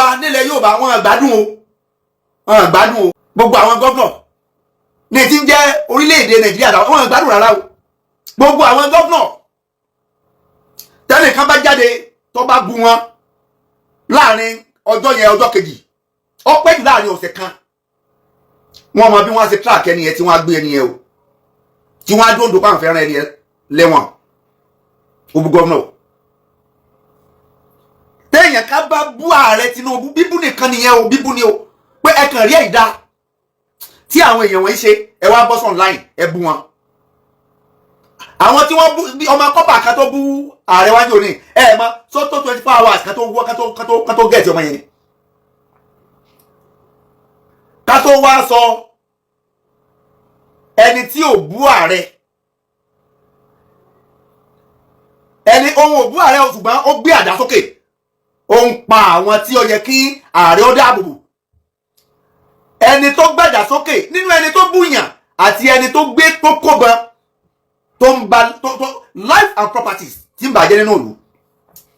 wa nílẹ̀ Yorùbá wọn gbádùn o, wọn gbádùn o. Gbogbo àwọn gómìnà ní ti ń jẹ́ orílẹ̀-èdè Nàìjíríà, wọn gbádùn rárá o. Gbogbo àwọn gómìnà, tẹ́nìkan bá jáde tó bá bu wọn, láàrin ọjọ́ yẹn, ọjọ́ kejì, ó pẹ́ jù láàrin ọ̀sẹ̀ kan, wọ́n mọ bí wọ́n á ṣe track ẹni yẹn tí wọ́n á gbé ẹni yẹn o, tí wọ́n á dóńdó pàǹ fẹ́ràn ẹni yẹn lẹ́wọ̀n. Ó bú gómìnà o. Téèyàn ká bá bú ààrẹ Tinubu, bíbú nìkan nìyẹn o, bíbú ni o, pé ẹ kàn rí ẹ̀dá tí àwọn èèyàn wọ̀nyí ṣe, ẹ wá bọ́ online, ẹ bú wọn. Àwọn tí wọ́n bú bí ọmọ kọ́pà kan tó bú ààrẹ wájú òní, ẹ mọ sọ́tò 24 hours kan tó wọ́ kan tó get ọmọ yẹn ni. Ká tó wá sọ ẹni tí ò bú ààrẹ, ẹni ohun ò bú ààrẹ o, ṣùgbọ́n ó gbé àdá sókè, ó ń pa àwọn tí ó yẹ kí ààrẹ ó dáàbò bò. Ẹni tó gbàdá sókè nínú ẹni tó búyàn àti ẹni tó gbé tó kóban tó ń ba tó life and properties tí ń bàjẹ́ nínú ìlú,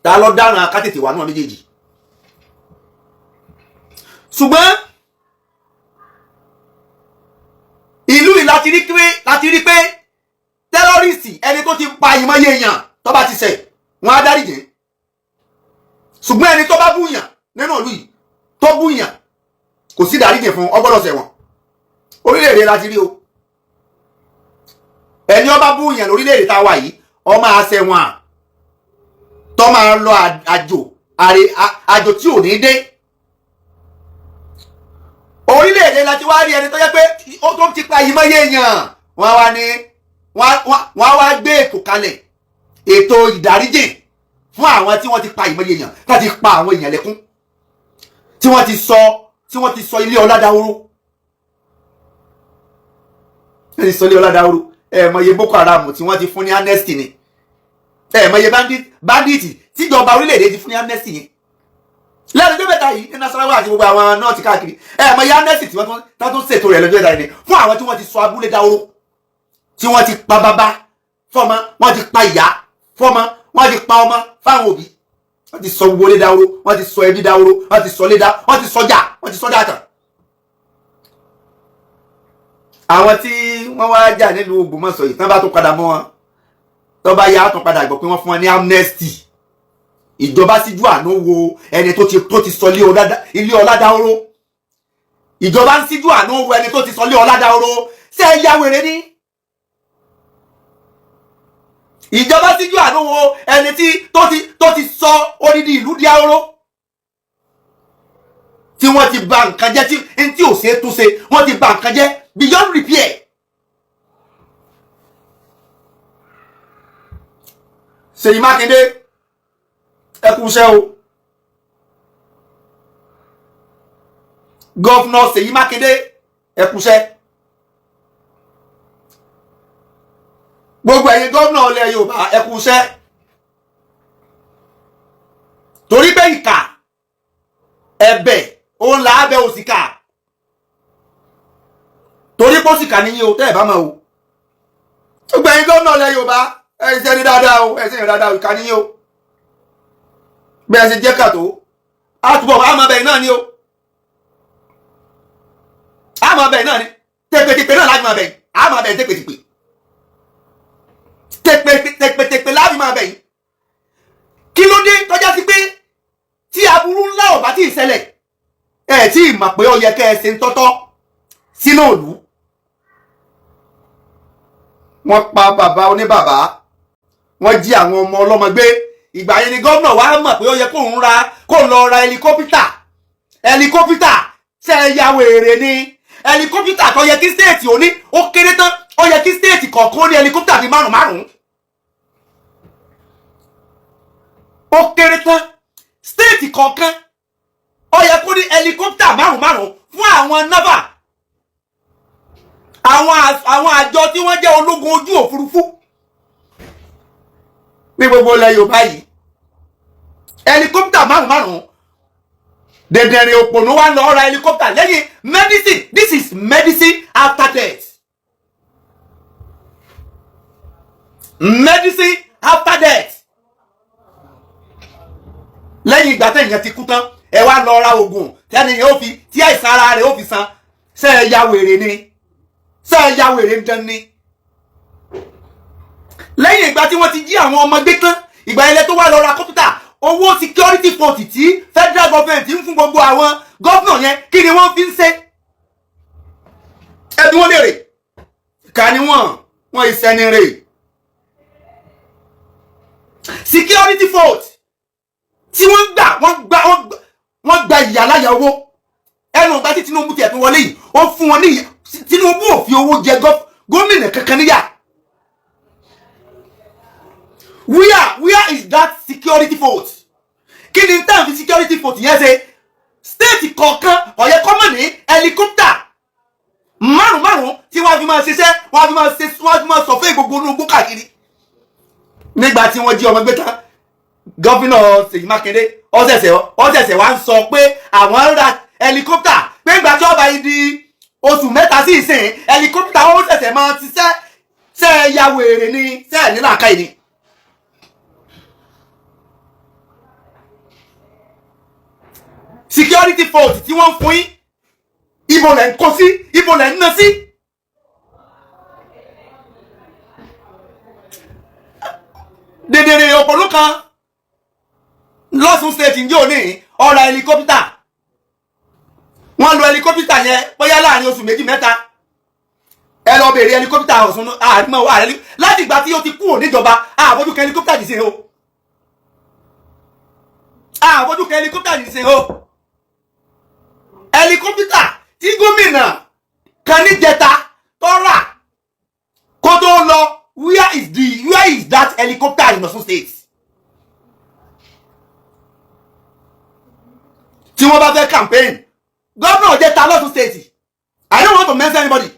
ta ló dáràn akátètè wà náà méjèèjì? Ṣùgbọ́n ìlú yìí láti rí pé terrorist, ẹni tó ti pa ìmọ̀ye èèyàn, tó bá ti ṣẹ̀, wọ́n á dáríjì. Ṣùgbọ́n ẹni tó bá búyàn nínú ìlú yìí, tó búyàn, kò sí dáríjì fún, ó gbọ́dọ̀ ṣẹ̀wọ̀n. Orílẹ̀-èdè láti rí o. Ẹni ó bá búyàn lórílẹ̀-èdè tá a wà yìí, ó máa ṣẹ̀wọ̀n, tó máa lọ àjò àjò tí ò ní dé. Orílẹ̀-èdè láti wá rí ẹni tó jẹ́ pé ó tó ti pa ìmọ̀ye èèyàn, wọ́n wá ní wọ́n wá gbé ètò kalẹ̀, ètò ìdáríjì fún àwọn tí wọ́n ti pa ìmọ̀ye èèyàn, láti pa àwọn èèyàn lẹ́kún, tí wọ́n ti sọ ilé ọlá dahoro, wọ́n ti sọ ilé ọlá dahoro. Ẹ mọye Boko Haram tí wọ́n ti fún ní amnesty ni? Ẹ mọye bandit tíjọba orílẹ̀-èdè ti fún ní amnesty yẹn lẹ́nu ọjọ́ mẹ́ta yìí ní Nasarawa àti gbogbo àwọn nọ́ọ̀tì káàkiri? Ẹ mọye amnesty tí wọ́n tún ṣètò rẹ̀ lọ́jọ́ ìdáyìí ni fún àwọn tí wọ́n ti sọ abúlé dahoro, tí wọ́n ti pa bàbá fọ́mọ, wọ́n ti pa ìyá fọ́mọ, wọ́n ti pa ọmọ fáwọn òbí, wọ́n ti sọ gbogbo ilé dahoro, wọ́n ti sọ ẹbí dahoro, wọ́n ti sọ ilé dá, wọ́n ti sọjà, wọ́n ti sọjà tán. Àwọn tí wọ́n wá jà nílùú Ògbómọ̀ṣọ́ yìí, tán bá tún padà mọ́ wọn, tó bá yá, tún padà gbọ́ pé wọ́n fún wọn ní amnesty. Ìjọba síjú àánú wo ẹni tó ti sọ ilé ọlá dahoro. Ìjọba ń síjú àánú wo ẹni tó ti sọ ilé ọlá dahoro. Ṣé ẹ ya wèrè ni? Ìjọba síjú àánú wo ẹni tí tó ti sọ odidi ìlú di ahoro, tí wọ́n ti bà nǹkan jẹ́, tí n tí ò ṣe é túnṣe, wọ́n ti bà nǹkan jẹ́ beyond repair. Ṣèyí Mákindé, ẹ kú iṣẹ́ o. Governor Ṣèyí Mákindé, ẹ kú iṣẹ́. Gbogbo ẹ̀yin gómìnà ilẹ̀ Yorùbá, ẹ kú iṣẹ́, torí pé ìkà ẹ̀bẹ̀ òun là á bẹ òṣìkà, torí pé òṣìkà nìyí o. Tẹ́ ẹ̀ bá mọ̀ o, gbogbo ẹ̀yin gómìnà ilẹ̀ Yorùbá, ẹ̀ ṣe ní dáadáa o, ẹ̀ ṣe ní dáadáa o, ìkà nìyí o. Bí ẹ ṣe jẹ́ kàtó àtúbọ̀ àmọ́ bẹ̀yìn náà ni o, àmọ́ bẹ̀yìn náà ni, tẹpẹtẹpẹ náà láti máa bẹ̀yìn, àmọ́ bẹ̀yìn tẹpẹtẹpẹ tẹpẹtẹpẹ láti máa bẹ̀yìn. Kí ló dé tọ́já sí pé tí aburú ńlá ò bá tí ì ṣẹlẹ̀, ẹ tí ì mọ̀ pé ó yẹ kẹ́ ẹ ṣe ń tọ́tọ́ sínú òlú? Wọ́n pa bàbá oníbàbá, wọ́n jí àwọn ọmọ ọlọ́mọ gbé. Ìgbà yẹn ni gómìnà wa mọ̀ pé ó yẹ kóun ra, kóun lọ ra ẹlikọ́pítà. Ẹlikọ́pítà, ṣe é ya wèrè ni? Ẹlikọ́pítà tó yẹ kí state òní, ó kéré tán, ó yẹ kí state kọ̀ọ̀kan ó ní ẹlikọ́pítà bíi márùn márùn. Ó kéré tán, state kọ̀ọ̀kan ó yẹ kó ní ẹlikọ́pítà márùn márùn fún àwọn naval, àwọn àjọ tí wọ́n jẹ́ ológun ojú òfurufú ní gbogbo ilẹ̀ Yorùbá yìí. Ẹlikọ́pítà márùn márùn. Dẹ̀dẹ̀rìn òpònú wa lọ ra ẹlikọ́pítà lẹ́yìn medicine. This is medicine after death, medicine after death. Lẹ́yìn ìgbà tẹ̀yìn ti kú tán, Ẹ wá lọ ra oògùn tẹ́ni yẹn ó fi tí àìsàn ara rẹ̀ ó fi san. Ṣé ẹ ya wèrè ni? Ṣé ẹ ya wèrè dán ni? Lẹ́yìn ìgbà tí wọ́n ti jí àwọn ọmọ gbé tán, ìgbà ilẹ̀ tó wá lọ ra kọ́mpútà. Owó security vote tí federal government ń fún gbogbo àwọn gómìnà yẹn, kí ni wọ́n fi ń ṣe? Ẹbí wọn lè kà ní wọ́n ìsẹ́ni rè. Security vote tí wọ́n gbà, wọ́n gba ìyàláyà owó. Ẹnu ọgbà tí Tinubu tiẹ̀ tún wọlé yìí, ó fún wọn ní. Tinubu ò fi owó jẹ gómìnà kankan níyà. Where is that security vote? Kí ni tá fi security vote yẹn ṣe? State kọ̀ọ̀kan, ó yẹ kó máa ní helicopter márùn márùn tí wọ́n fi máa ṣiṣẹ́, wọ́n fi máa ṣe, wọ́n fi máa sọ̀fẹ́ gbogbo inú igbó káàkiri. Nígbà tí wọ́n jí ọmọ gbé tán, Governor Ṣèyí Mákindé ó ṣẹ̀ṣẹ̀ wá ń sọ pé àwọn ń ra helicopter, pé ìgbà tí ó bá yìí di oṣù 3 sí ìsìn, helicopter ó ṣẹ̀ṣẹ̀ máa ṣiṣẹ́. Ṣe é ya wèrè ni? Ṣe é ní làákàyè ni? Security vote tí wọ́n ń fún yín, ibo lẹ̀ ń kó sí? Ibo lẹ̀ ń ná sí? Dèdèrè òpònú kan lọ́sùn State ń jò ní ọ̀rọ̀ helicopter. Wọ́n lo helicopter yẹn bóyá láàrin oṣù 2 mẹ́ta. Ẹ lọ bèèrè helicopter Ọ̀ṣun àmọ́ ààrẹ láti ìgbà tí ó ti kúrò níjọba. Àbójúkẹ helicopter yìí sí o, àbójúkẹ helicopter yìí sí o. Helicopter tí gómìnà kan níjẹta tó rà kó tó lọ, where is that helicopter in Ọ̀ṣun State? Tí wọ́n bá fẹ́ campaign, gómìnà jẹta lọ́ṣun State, I don't want to mention anybody,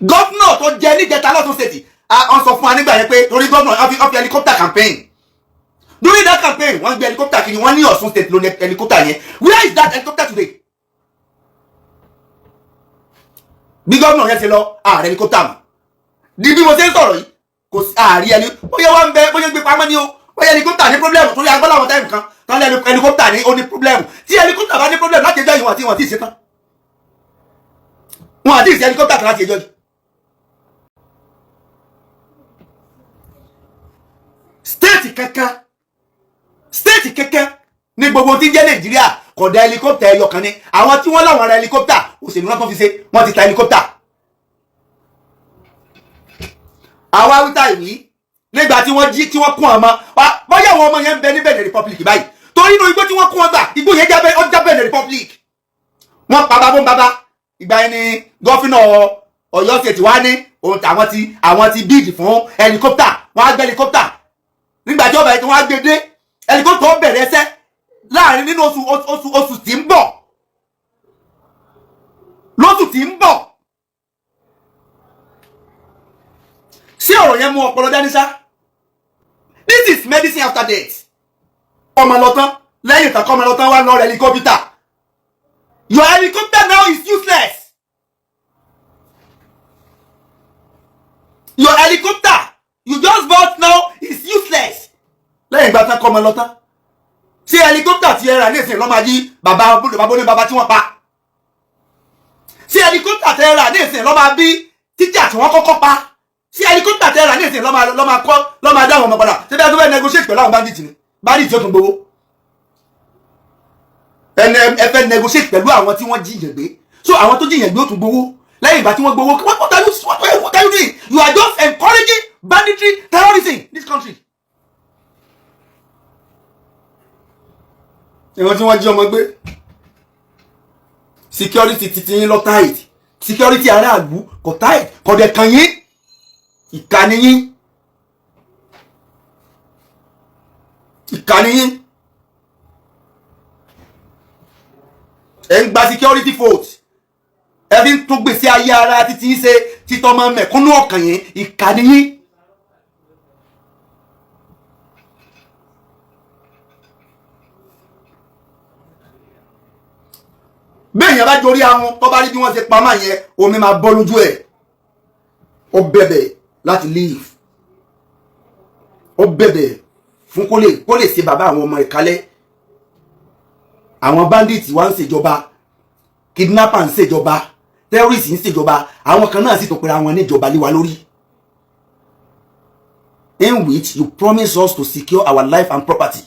gómìnà tó jẹ níjẹta lọ́ṣun State, wọ́n sọ fún wa nígbà yẹn pé torí gómìnà wọ́n fi helicopter campaign. During that campaign, wọ́n gbé helicopter kiri. Wọ́n ní Ọ̀ṣun State ló ní helicopter yẹn. Where is that helicopter today? Bí gómìnà yẹn ṣe lọ, ààrẹ helicopter mọ̀. Di bí mo ṣe ń sọ̀rọ̀ yìí, kò sí ààrí ẹni. Bóyá wọ́n ń bẹ, bóyá gbé pamọ́ ni o, bóyá helicopter ní problem, torí agbọ́dọ̀ àwọn time kan tán lé helicopter ní ó ní problem. Tí helicopter bá ní problem láti ẹjọ́ yìí, wọ́n àti ìṣe tán, wọ́n àti ìṣe helicopter kan láti ẹjọ́ yìí. State kankan, state kankan ní gbogbo tí ń jẹ́ Nàìjíríà kò dá helicopter ẹyọ kan ní. Àwọn tí wọ́n láwọn ra helicopter, òṣèlú náà tó fi ṣe, wọ́n ti ta helicopter. Àwa wíta ìwí nígbà tí wọ́n jí, tí wọ́n kún ọmọ, bóyá àwọn ọmọ yẹn ń bẹ ní Benin Republic báyìí, torí inú igbó tí wọ́n kún wọn gbà, igbó yẹn jábẹ́, ọjà Benin Republic. Wọ́n pa bàbá ń bàbá. Ìgbà yẹn ni governor Ọ̀yọ́ State wá ní ohun àwọn ti bid fún helicopter. Wọ́n á gbé helicopter. Nígbà tí ọba yẹn tí wọ́n á gbé dé, helicopter ó bẹ̀rẹ̀ ẹsẹ̀ láàrin nínú oṣù tí ń bọ̀, lóṣù tí ń bọ̀. Sí ọ̀rọ̀ yẹn mú ọpọlọ dání sá. This is medicine after death. Ọmọ lọ tán, lẹ́yìn tán kọ́ ọmọ lọ tán, wá lọ rẹ̀ helicopter. Your helicopter now is useless. Your helicopter you just bought now is useless. Lẹ́yìn ìgbà tán kọ́ ọmọ lọ tán, ṣé helicopter ti ẹ rà ní ìsìn lọ́mọ ayé bàbá bàbá ní bàbá tí wọ́n pa? Ṣé helicopter tẹ rà ní ìsìn lọ́mọ bí tíjà tí wọ́n kọ́kọ́ pa? Ṣé helicopter tẹ rà ní ìsìn lọ́mọ akọ́ lọ́mọ adá àwọn ọmọ padà? Ṣé bí a tó fẹ́ negotiate pẹ̀lú àwọn bandit ni? Bandit yóò tún gbowó. Ẹni ẹ fẹ́ negotiate pẹ̀lú àwọn tí wọ́n jíyàn gbé, so àwọn tó jíyàn gbé ó tún gbowó lẹ́yìn ìgbà tí wọ́n gbowó. What are you doing? You are just encouraging banditry, terrorism in this country. Ìwọ́n tí wọ́n jí ọmọ gbé, security ti yín lọ tight, security aráàlú kò tight, kò dẹ̀ kàn yín. Ìkànnì yín, ìkànnì yín. Ẹ̀ ń gba security vote, ẹ fi ń tún gbèsè ayé ara títí ń ṣe títọ́ ọmọ mẹ̀kúnnú ọkàn yín. Ìkànnì yín. Bẹ́ẹ̀ yẹn bá jorí ahun, tó bá rí bí wọ́n ṣe pamọ́ yẹn, omi máa bọ́ lójú ẹ̀. Ó bẹ̀bẹ̀ láti leave, ó bẹ̀bẹ̀. Fún kó lè ṣe bàbá àwọn ọmọ ìkálẹ̀. Àwọn bandits wa ń ṣèjọba, kidnapper ń ṣèjọba, terrorist ń ṣèjọba. Àwọn kan náà sì tún pera wọn níjọba lé wa lórí, in which you promise us to secure our life and property.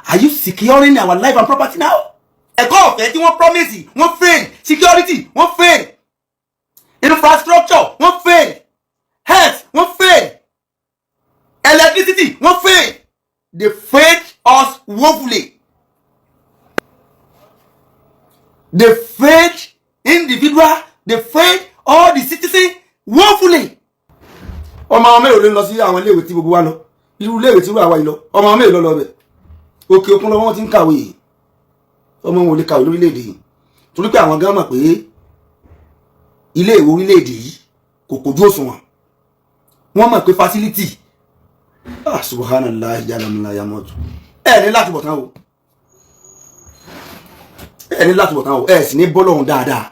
Are you securing our life and property now? Ẹ̀kọ́ ọ̀fẹ́ tí wọ́n promise, wọ́n fail. Security, wọ́n fail. Infrastructure, wọ́n fail. Health, wọ́n fail. Electricity, wọ́n fail. They failed us woefully. They failed individual, they failed all the citizens woefully. Ọmọ àwọn mélòó ló ń lọ sí àwọn iléèwé tí gbogbo wa lọ, irú iléèwé tí irú àwa yìí lọ? Ọmọ àwọn mélòó ló lọ bẹ̀? Òkè òkun lọ wọ́n ti ń kàwé yìí. Ọmọ wọn ò lè kàwé lórílẹ̀‐èdè yìí, torí pé àwọn gan mọ̀ pé iléèwé orílẹ̀‐èdè yìí kò kojú òṣùwọ̀n. Wọ́n mọ̀ pé facility, ah, subhanallah, yalamula yamọtu. Ẹ ní láti bọ̀ tán o, ẹ ní láti bọ̀ tán o, ẹ sì ní bọ́lọ́hún dáadáa.